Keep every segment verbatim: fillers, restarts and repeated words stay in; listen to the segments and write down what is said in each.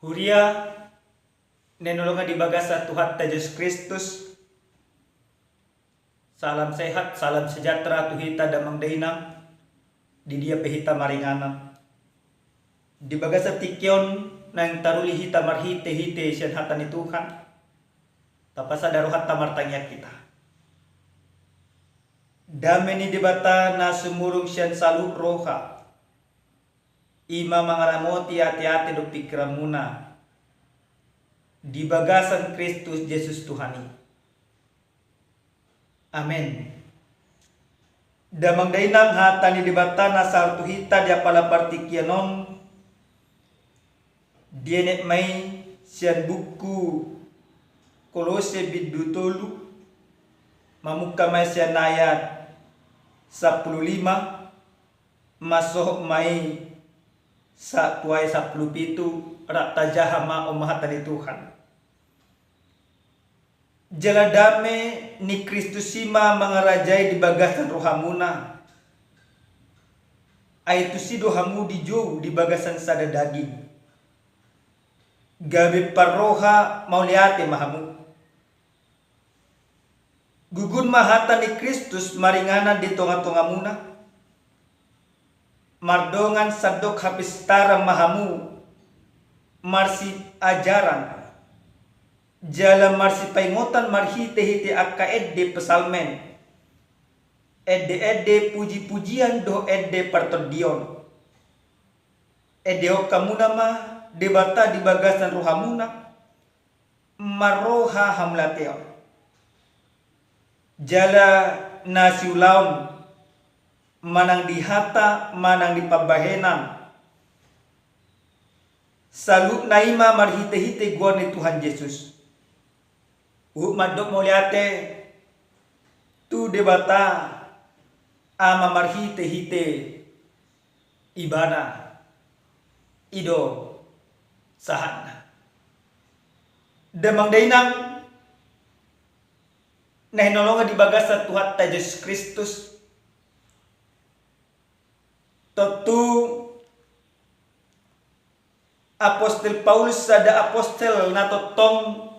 Huria na hinaholongan di bagasan Tuhanta Jesus Kristus, salam sehat, salam sejahtera tu hita damang dainang, di dia pe hita maringanan. Di bagasan tingki on naeng taruli hita marhite-hite sian hata ni Tuhan, tapasada rohanta martangiang hita. Dame ni Debata na sumurung sian saluhut roha, i ma mangaramoti ate-ate dohot pingkiranmuna di bagasan Kristus Jesus Tuhan i. Amen. Damang dainang, hata ni Debata na sahat tu hita di apala partingkian on, dienet ma i sian buku Kolose bindu tolu, mamungka ma i sian ayat sampulu lima, mansohot ma i sahat tu ayat sampulu pitu, rap tajaha ma on ma hata ni Tuhan. Jala dame ni Kristus i ma mangarajai di bagasan rohamuna. Ai tusi do hamu dijou di bagasan sada daging, gabe parroha mauliate ma hamu. Gugun ma hata ni Kristus maringanan di tonga-tongamuna. Mardongan sandok hapistaran ma hamu marsiajaran jala marsipaingotan marhite-hite angka ende psalmen, ende-ende puji-pujian dohot ende partondion. Endehon hamuna ma Debata di bagasan rohamuna marroha hamauliateon. Jala na siulaon, manang di hata manang di pambahenan, saluhutna i ma marhite-hite goar ni Tuhan Jesus. Huhut mandok mauliate tu Debata Ama marhite-hite Ibana. I do sahatna. Damang dainang na hinaholongan di bagasan Tuhanta Jesus Kristus, tontu apostel Paulus sada apostel na tongtong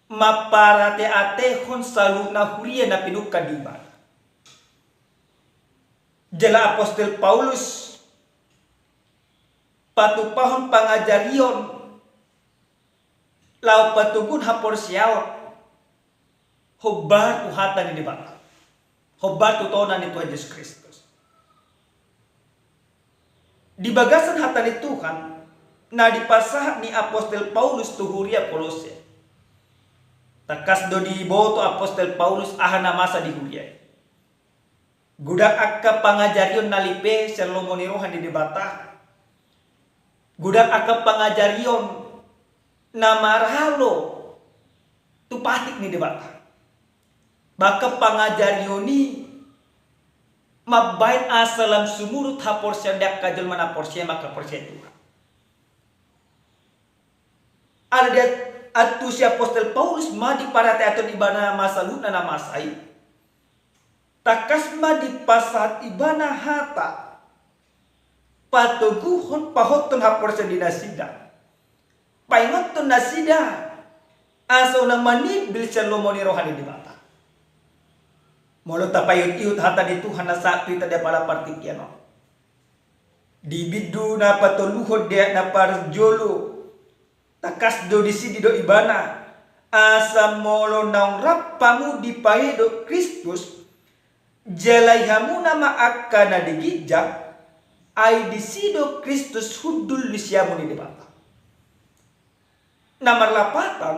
mamparateatehon saluhutna huria na pinungka di ibana. Jala apostel Paulus patupahon pangajarion laho patoguhon haporseaon hombar tu hata ni Debata, hombar tu tona ni Tuhan Jesus Kristus. Di bagasan hata ni Tuhan na dipasahat ni apostel Paulus tu huria Kolose, tangkas do diboto apostel Paulus aha na masa di huria i. Godang angka pangajarion na lipe sian lomo ni roha ni Debata. Godang angka pangajarion na marhalo tu patik ni Debata. Bahkan pangajarion i mambahen asa lam sumurut haporseaon di angka jolma na porsea mangkaporseai Tuhan. Alai diantusi apostel Paulus ma diparateatehon ibana ma saluhutna na masa i. Tangkas ma dipasahat ibana hata patoguhon, pahothon haporseaon di nasida, paingothon nasida asa unang manimbil sian lomo ni roha ni Debata. Molo tapaihut-ihut hata ni Tuhan na sahat tu hita di apala partingkian on, di bindu na patoluhon di ayat na parjolo, tangkas do disi didok ibana, asa molo naung rap hamu dipaehe dohot Kristus, jalai hamuna ma angka na di ginjang, ai disi do Kristus hundul di siamun ni Debata. Na marlapatan,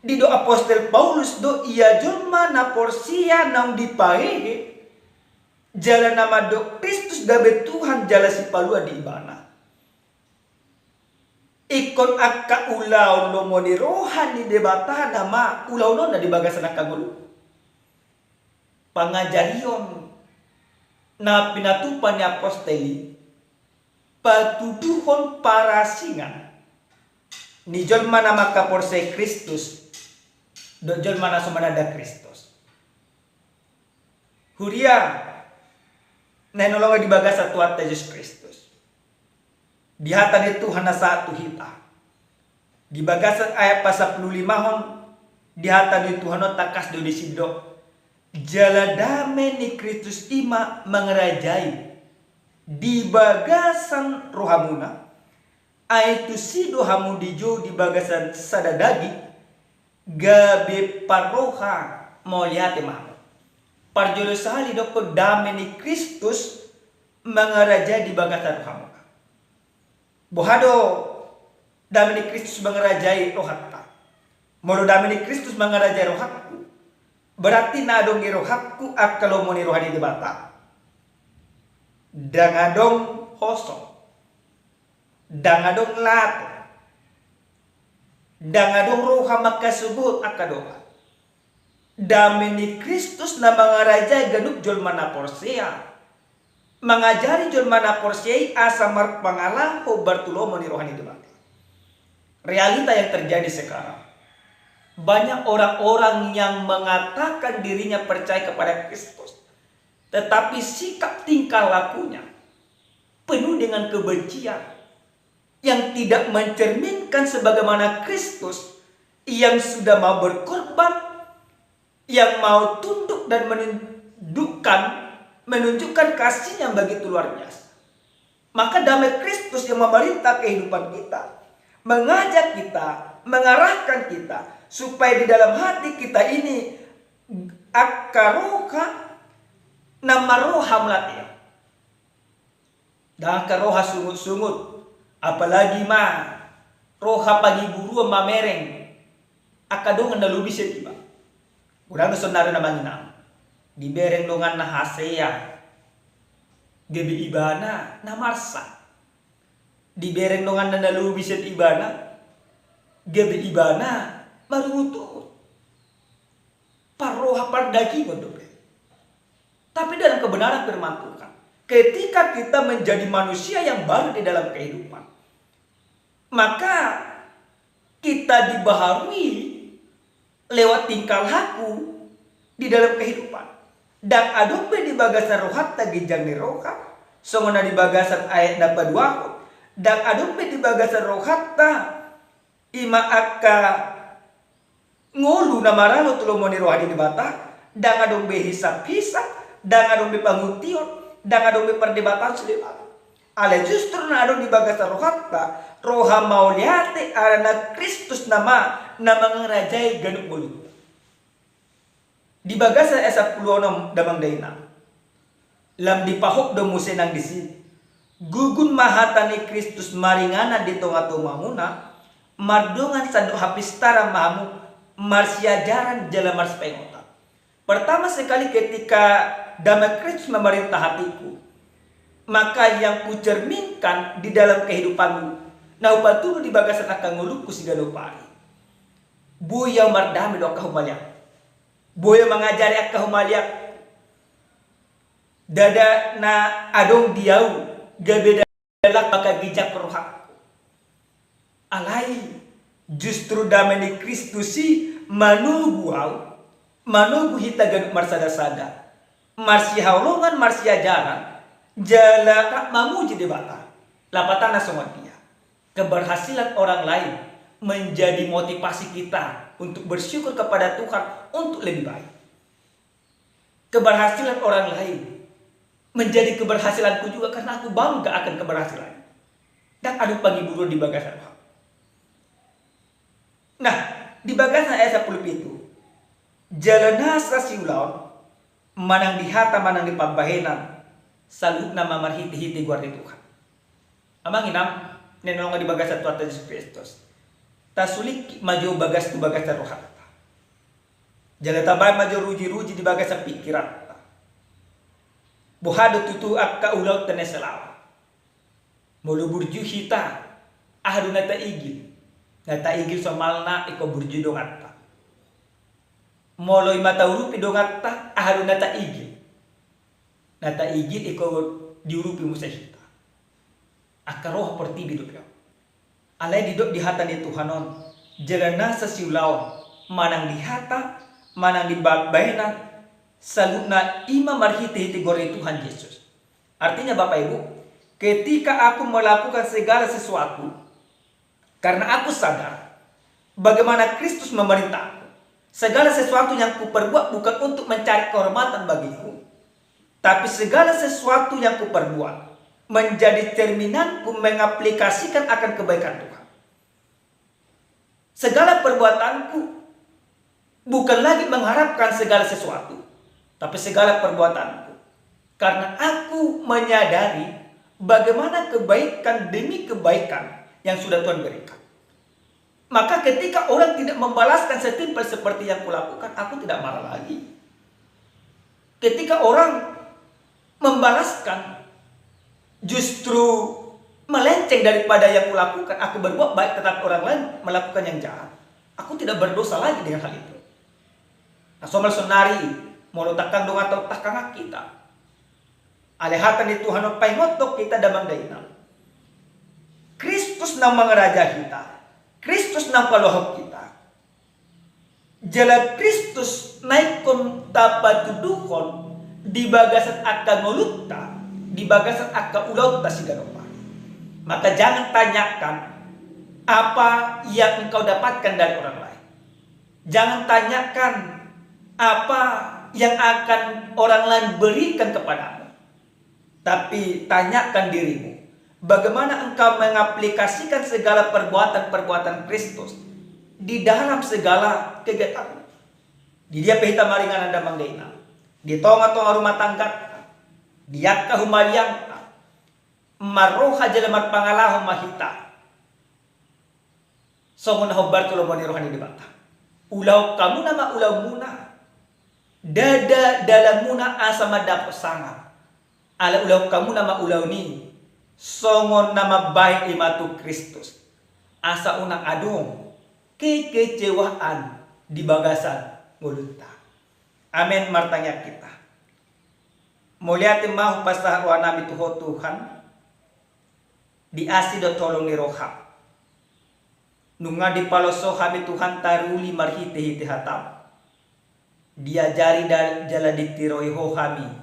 didok apostel Paulus do ia jolma na porsea naung dipaehe, jala na mandok Kristus gabe Tuhan jala Sipalua di ibana. Ingkon angka ulaon lomo ni roha ni Debata nama ulaononna di bagasan angka ngolu. Pangajarion na pinatupa ni apostel i patuduhon parasingan ni jolma na mangkaporseai Kristus dohot jolma na so mananda Kristus. Huria na hinaholongan di bagasan Tuhanta Jesus Kristus. Di hata ni Tuhan na sahat tu hita. Di bagasan ayat pasampululimahon, di hata ni Tuhan on tangkas do disi didok. Jala dame ni Kristus i ma mangarajai di bagasan rohamuna, ai tusi do hamu dijou di bagasan sada daging, gabe parroha mauliate ma hamu. Parjolo sahali dokkon dame ni Kristus mangarajai di bagasan rohamuna. Boha do dame ni Kristus mangarajai rohanta? Molo dame ni Kristus mangarajai rohangku, berarti na adong di rohangku angka lomo ni roha ni Debata. Ndang adong hoso, ndang adong lato, ndang adong roha mangkasogohon angka dongan. Dame ni Kristus na mangarajai ganup jolma na porsea, mangajari jolma na porsea i asa marpangalaho hombar tu lomo ni roha ni Debata. Realita yang terjadi sekarang, banyak orang-orang yang mengatakan dirinya percaya kepada Kristus, tetapi sikap tingkah lakunya penuh dengan kebencian, yang tidak mencerminkan sebagaimana Kristus yang sudah mau berkorban, yang mau tunduk dan menundukkan, menunjukkan kasihnya yang begitu luar biasa. Maka damai Kristus yang memerintah kehidupan kita, mengajak kita, mengarahkan kita, supaya di dalam hati kita ini angka roha na marroha mauliate. Ndang angka roha sungut-sungut, apalagi ma roha pangiburuon mamereng. Angka dongan na lobi sian iba. Godang do saonari na manginang. Dibereng donganna hasea, gabe ibana na marsak. Dibereng donganna na lobi sian ibana, gabe ibana marungutungut. Parroha pardagingon dope. Tapi dalam kebenaran firman Tuhan, ketika kita menjadi manusia yang baru di dalam kehidupan, maka kita dibaharui lewat tingkah laku di dalam kehidupan. Ndang adong be di bagasan rohanta ginjang ni roha, songon na di bagasan ayat na paduahon. Ndang adong be di bagasan rohanta ima angka ngolu na maralo tu lomo ni roha ni Debata, ndang adong be hisap-hisap, ndang adong be panguntion, ndang adong be pardebatan sude. Alai justru na adong di bagasan rohanta, roha mauliate, alana Kristus nama na mangarajai ganup ngolunta. Di bagasan ayat sampulu onom, damang dainang. Lam dipahop do muse nang disi. Gugun ma hata ni Kristus maringanan di tonga-tongamuna, mardongan sandok hapistaran ma hamu, marsiajaran jala marsipaingotan. Pertama sekali ketika damai Kristus memerintah hatiku, maka yang kucerminkan di dalam kehidupanku, na hupatudu di bagasan angka ngolungku siganup ari. Boi ahu mardame dohot angka humaliang. Boi ahu mangajari angka humaliang. Ndada na adong di ahu gabe dalan mangkaginjang rohangku. Alai justru dame ni Kristus i manogu ahu, manogu hita ganup marsada-sada, marsihaholongan, marsiajaran, jala rap mamuji Debata. Lapatanna songon dia. Keberhasilan orang lain menjadi motivasi kita untuk bersyukur kepada Tuhan untuk lebih baik. Keberhasilan orang lain menjadi keberhasilanku juga karena aku bangga akan keberhasilan. Ndang adong pangiburuon di bagasan roha. Nah, di bagasan ayat sampulu pitu. Jala nasa siulaon, manang di hata, manang di pambahenan, saluhutna ma marhite-hite goar ni Tuhan. Amang inang, na hinaholongan di bagasan Tuhanta Jesus Kristus. Tasulingkit ma jo bagas tu bagasan rohanta. Jala tabahen ma jo ruji-ruji di bagasan pingkiranta. Boha do tutu angka ulaonta na salalu? Molo burju hita, aha do na taigil? Na taigil somalna ingkon burju donganta. Molo ima taurupi donganta, aha do na taigil? Na taigil ingkon diurupi muse hita. Angka roha portibi dope on. Alai didok di hata ni Tuhan on, jala nasa siulaon, manang di hata, manang di ba-, bahenan, saluhutna ima marhite-hite goar ni Tuhan Jesus. Artinya, Bapak Ibu, Ketika aku melakukan segala sesuatu karena aku sadar bagaimana Kristus memerintahku, segala sesuatu yang kuperbuat bukan untuk mencari kehormatan bagiku, tapi segala sesuatu yang kuperbuat menjadi cerminanku mengaplikasikan akan kebaikan Tuhan. Segala perbuatanku bukan lagi mengharapkan segala sesuatu, tapi segala perbuatanku karena aku menyadari bagaimana kebaikan demi kebaikan yang sudah Tuhan berikan. Maka ketika orang tidak membalaskan setimpal seperti yang kulakukan, aku tidak marah lagi. Ketika orang membalaskan justru melenceng daripada yang kulakukan, aku berbuat baik tetapi orang lain melakukan yang jahat, aku tidak berdosa lagi dengan hal itu. Nah, somal sonari, molo tangkang dongan tangkangan hita, alai hata ni Tuhan on paingothon hita damang dainang. Kristus naung mangarajai hita, Kristus naung paluahon hita. Jala Kristus na ingkon tapatuduhon di bagasan angka ngolunta, di bagasan angka ulaonta siganup ari. Maka jangan tanyakan apa yang engkau dapatkan dari orang lain. Jangan tanyakan apa yang akan orang lain berikan kepadamu. Tapi tanyakan dirimu, bagaimana engkau mengaplikasikan segala perbuatan-perbuatan Kristus di dalam segala kegiatanmu. Di dia pe hita maringanan damang dainang, di tonga-tonga rumah tanggata, di angka humaliangta, marroha jala marpangalaho ma hita. Songon na hombar tu lomo ni roha ni Debata. Ulahon hamuna ma ulaonmuna. Ndada dalanmuna asa mandapot sangap. Alai ulahon hamuna ma ulaon i songon na mambahen i ma tu Kristus. Asa unang adong kekecewaan di bagasan ngolunta. Amen, martangiang hita. Mauliate ma hupasahat rohanami tu Ho Tuhan, di asi dohot holong ni roham. Nunga dipaloas Ho hami Tuhan taruli marhite-hite hatam. Diajari da-, jala ditiroi Ho hami.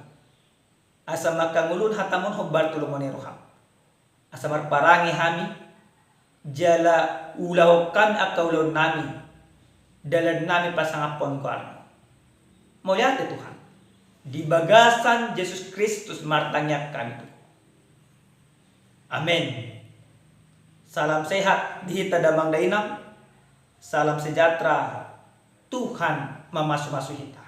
Asa mangkangoluhon hatam on hombar tu lomo ni roham. Asa marparange hami, jala ulahon hami angka ulaonnami, dalannami pasangaphon goarmu. Mauliate Tuhan, di bagasan Jesus Kristus martangiang hami tu Ho. Amen. Salam sehat di hita damang dainang. Salam sejahtera. Tuhan mamasu-masu hita.